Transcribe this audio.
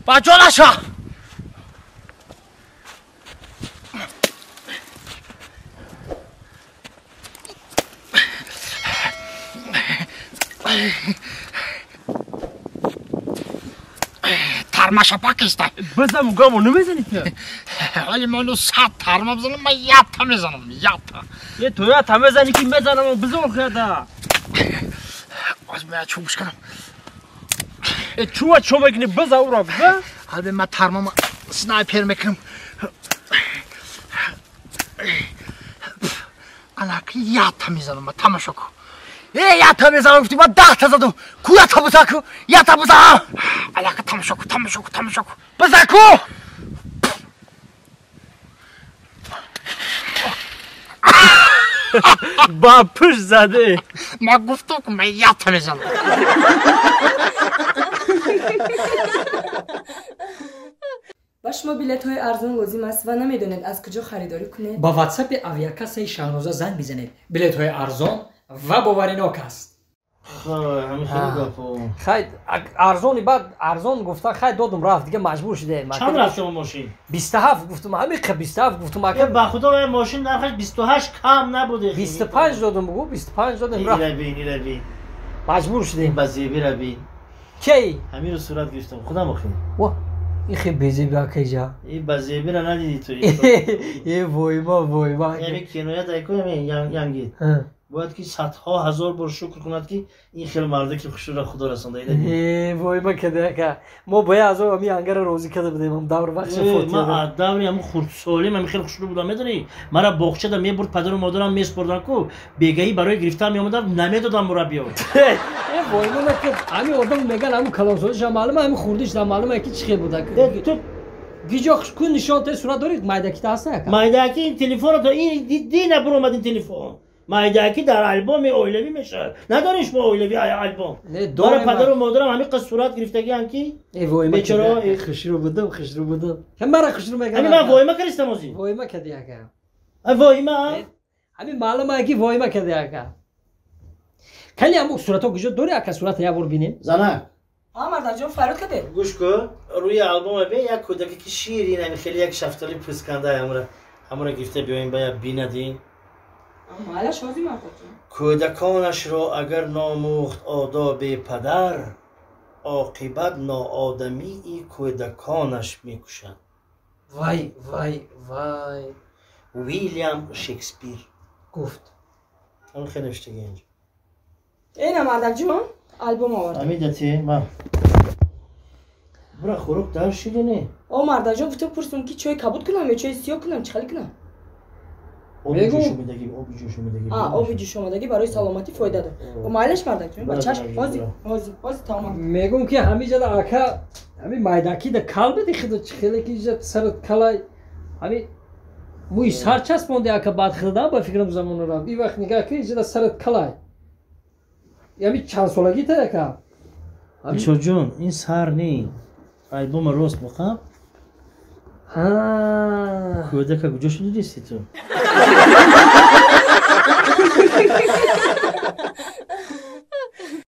Ба ҷонаша. Тармаша пакиста. Бизам гамо намезани ту. Ҳоли ману 100 тарма бизанам, ман якта мезанам, якта. Е ту якта мезани ки мезанам, бизор хеда. Аз ман чӯбш кунам. Е чува чо мекунӣ, биза ура биза. Ҳали ман тармама снайпер мекунам. Анаки якта мезанам, ман тамошо кун. Э якта мезанам гуфтӣ, ман 10 та задам. Ку якта биза ку, якта биза. Алака тамошо кун, тамошо кун, тамошо кун. Биза ку. Ба пушт заде. Ман гуфтам ки ман якта мезанам. Ба шумо билетҳои арзон лозим аст ва намедонед аз куҷо харидорӣ кунед? Ба ватсапи авиакассаи Шаҳноза занг бизанед. Билетҳои арзон ва боваринок аст. Хай арзони баъд арзон гуфта хай додум рафт, дига маҷбур шудем. Чанд рафт шумо мошин? 27 гуфтум, ҳамиқа 27 гуфтум ака. Ба худо вай мошин нархаш 28 кам набуде. 25 додум бугу, 25 додем рафт. Ира бин, ира бин. Маҷбур шудем. Ба зебира бин. Кей? Ҳамиро сурат гирифтам, худам охи. Ва, ин хе безеби акайҷа. И ба зебира надидӣ ту. Е войма, войма. Ями киноя дайко ями янги. Бояд ки садҳо ҳазор бор шукр кунад ки ин хел марде ки хушро худо расонда. Э войма када ака. Мо бояд азо ами ангара розӣ када будем, давр вақт фотия. Ма аз даври ҳамун хурдсолим ҳамин хел хушрӯ будам, медонӣ? Мара боғчада мебурд падару модарам месупордан ку, бегаӣ барои гирифтан меомадам, намедодам мураббиё. Э войма накард. Ҳамин одам меган ҳамун калонсолиша маълума, ҳамин хурдиша маълума ки чӣ хел буда. Ту гиҷо кун нишон те сурат дорӣ, майдакита ҳаста ака? Майдаки ин телефонро то ин дина буромад ин телефон. Майдаки дар албоми оилавӣ мешавад. Надорем шумо оилавӣ албом? Мара падару модарам ҳамин қад сурат гирифтагиам ки бечора хушрӯ будам, хушрӯ будам. Мара хушрӯ меган. Ҳамин ман воима кардистам озӣ. Воима кардӣ ака. Воима? Ҳамин маълума ки воима кардӣ ака. Кали ҳамун суратҳо куҷо дорӣ ака, сурата як бор бинем? Занак. А мардарҷон фарёд кардед? Гӯш кун, рӯи албома бин як кӯдаке ки ширин ҳамин хеле як шафтоли пӯсканда ҳамура гирифта биёем ба бинадин. Малаш ҳозир мардарҷон. Кӯдаконашро агар номӯхт одоби падар, оқибат ноодамии кӯдаконаш мекушад. Вай, вай, вай. Уилям Шекспир гуфт. Ҳамин хеле навиштаги инҷо. Эна мардарҷон, албом овардам. Ҳамидати ма. Бура хӯрок дар шиди не? О мардарҷон, гуфта пурсум ки чой кабуд кунам ё чои сиёҳ кунам, чӣ хел кунам? Оби ҷӯшомадагӣ. Оби ҷӯшомадагӣ барои саломатӣ фоида дорад. Майлаш мардарҷон, ба чашм ҳозир, ҳозир, ҳозир тамом. Мегӯм ки ҳамиҷада ака, ҳамин майдакида кал биди худо чӣ хеле ки иҷа сарат калай, ҳамин мӯи сар часпонди ака баъд худам ба фикрам замоно рафт. Ин вақт нигаҳ ки иҷада сарат калай. Ҳамин чанд солагӣ та ака? Ишоҷон, ин сар не. Албома рост боқам. Кӯдака куҷо шуди дисти ту?